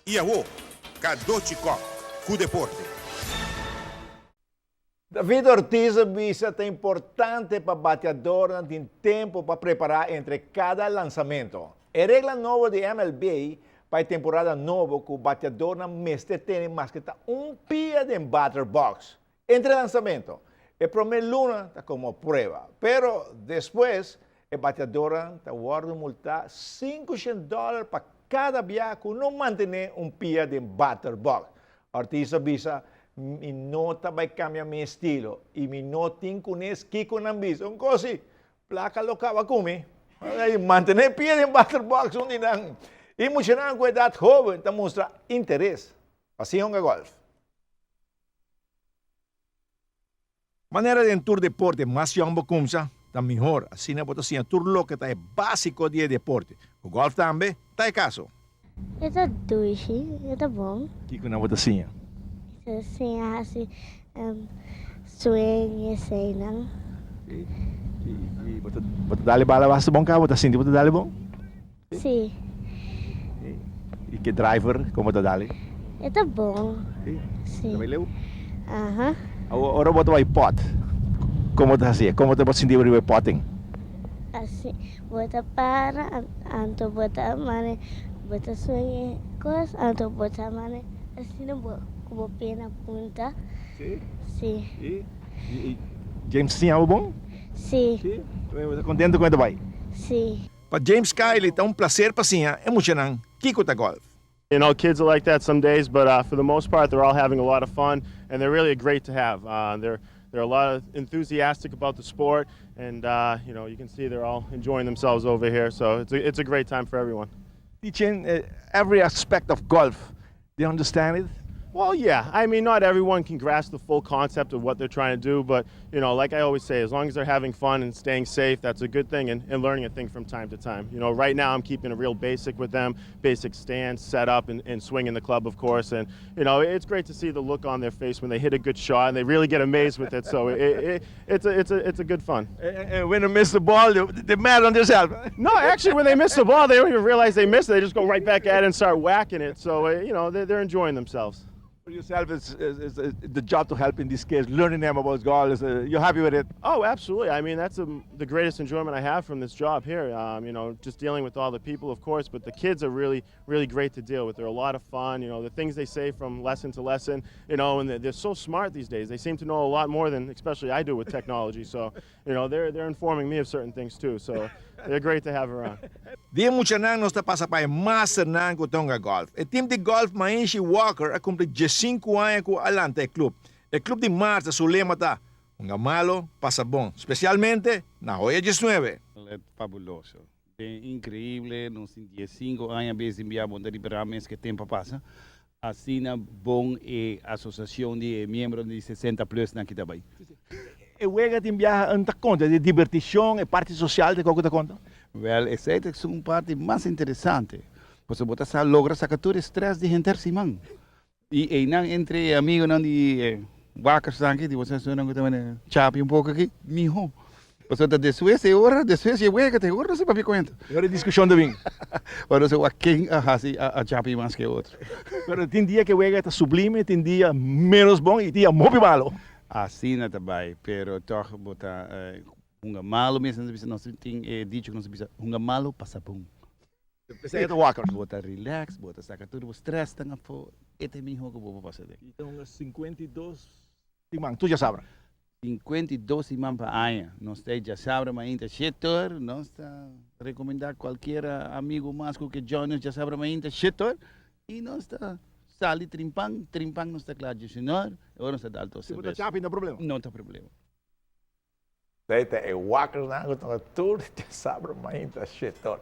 Y awo, Cadochi Kock cu deporte. David Ortiz a bisa ta importante pa bateadornan tin tempo pa prepara entre cada lansamento. E regla nobo di MLB pa e temporada nobo cu bateadornan mester tene maske ta un pia den batter box entre lansamento. E prome luna ta como prueba, pero despues E bateadornan ta wòrdu multá 500 dòler pa kada bia ku no mantené un pia den batter box. Ortiz a bisa, Mi no ta bai kambia mi estilo i mi no tin kunes kiko nan bisa. Un kos si, plaka lo kaba ku mi. Mantené pia den batter box un di nan. I muchanan ku edat hóben ta mustra interes pa siña hunga gòlf. Manera den tur deporte mas yòn bo kumsa, ta mihor, asina bo ta siña tur loke ta e básiko di e deporte. Ku gòlf tambe ta e kaso. E ta dushi, e ta bon. Kiko nan bo ta siña? E ta siña hasi swing i eseinan. I bo ta dal e bala basta bon kaba? Bo ta sinti bo ta dal e bon? Sí. I ke driver kon bo ta dal? E ta bon. Sí? Sí. Ta bai leu? Aha. Awor ora bo ta bai pot, kon bo ta hasi? Kon bo ta sinti bo riba e potting? Asi, bo ta para anto bo ta mane bo ta swing e kos anto bo ta mane asina bo ku bo pie na punta. Sí? Sí. I James ta siña bo bon? Sí. Sí? Bo ta kontento ku e ta bai? Sí. Pa James Kiley ta un placer pa siña e muchanan kico ta golf. You know, kids are like that some days, but for the most part they're all having a lot of fun and they're really great to have. They're they're a lot of enthusiastic about the sport and you know, you can see they're all enjoying themselves over here, so it's a it's a great time for everyone. Teaching every aspect of golf. They understand it? Well, yeah. I mean, not everyone can grasp the full concept of what they're trying to do, but, you know, like I always say, as long as they're having fun and staying safe, that's a good thing, and, and learning a thing from time to time. You know, right now I'm keeping a real basic with them, basic stance, set up, and, and swing in the club, of course. And, you know, it's great to see the look on their face when they hit a good shot, and they really get amazed with it. So it, it, it's, a, it's, a, it's a good fun. And when they miss the ball, they mad on themselves. No, actually, when they miss the ball, they don't even realize they missed it. They just go right back at it and start whacking it. So, you know, they're, they're enjoying themselves. For yourself, it's the job to help in this case, learning them about golf. You're happy with it? Oh, absolutely. I mean, that's the greatest enjoyment I have from this job here. Just dealing with all the people, of course, but the kids are really, really great to deal with. They're a lot of fun. The things they say from lesson to lesson, and they're so smart these days. They seem to know a lot more than especially I do with technology. So, they're informing me of certain things too. So they're great to have around. Di e muchanan nos ta pasa pa e masternan ku ta hunga gòlf. E tim di gòlf Mainshi Walker a kumpli diesinku aña ku a lanta e klup. E klup di Marta su lema ta, Hunga malo, pasa bon, spesialmente na hoya diesnuebe. E fabuloso. Den increíble, nos tin diesinco aña bes den bia bon ta ripara mes ke tempo a pasa. Asina bon e asociacion di e miembronan di 60 plus nan ki ta bay. E wega tin biaha un ta konta di diberticion, e parti social ta kiko ta konta? Wel, esey ta esun parti mas interesante, pasobra bo ta sa logra saca tur e stress di henter siman. I einan entre e amigonan di e wakersnan aki, di bo sensornan ku ta manda chapi un poko aki, mihó. Pasobra ta despues e ora, despues e wega ta e ora nos ta papia kuenta. E ora e diskushon ta bin. Ora nos a wak ken a hasi a chapi mas ke otro. Pero tin dia ku e wega ta sublime, tin dia ménos bon i tin dia hopi malo. Asina ta bai, pero tòg bo ta hunga malo mes, nos ta bisa, nos tin e dicho ku nos ta bisa, hunga malo pasa bon. Esei ta wakker. Bo ta relax, bo ta saka tur bo stressnan afó, e ta e mihó ku bo por pasa den. I ta hunga 52 siman, tur djasabra. 52 siman pa aña. Nos ta e djasabra mainta shetor, nos ta rekomendá kualkier amigu mas ku ke join nos djasabra mainta shetor i nos ta sali trimpan, trimpan nos ta kla djesenor, e ora nos ta dal dos Si bo ta serbes. chapi no problema. No ta problema. Esei ta e wakkersnan ku ta hunga tur djasabra mainta shetor.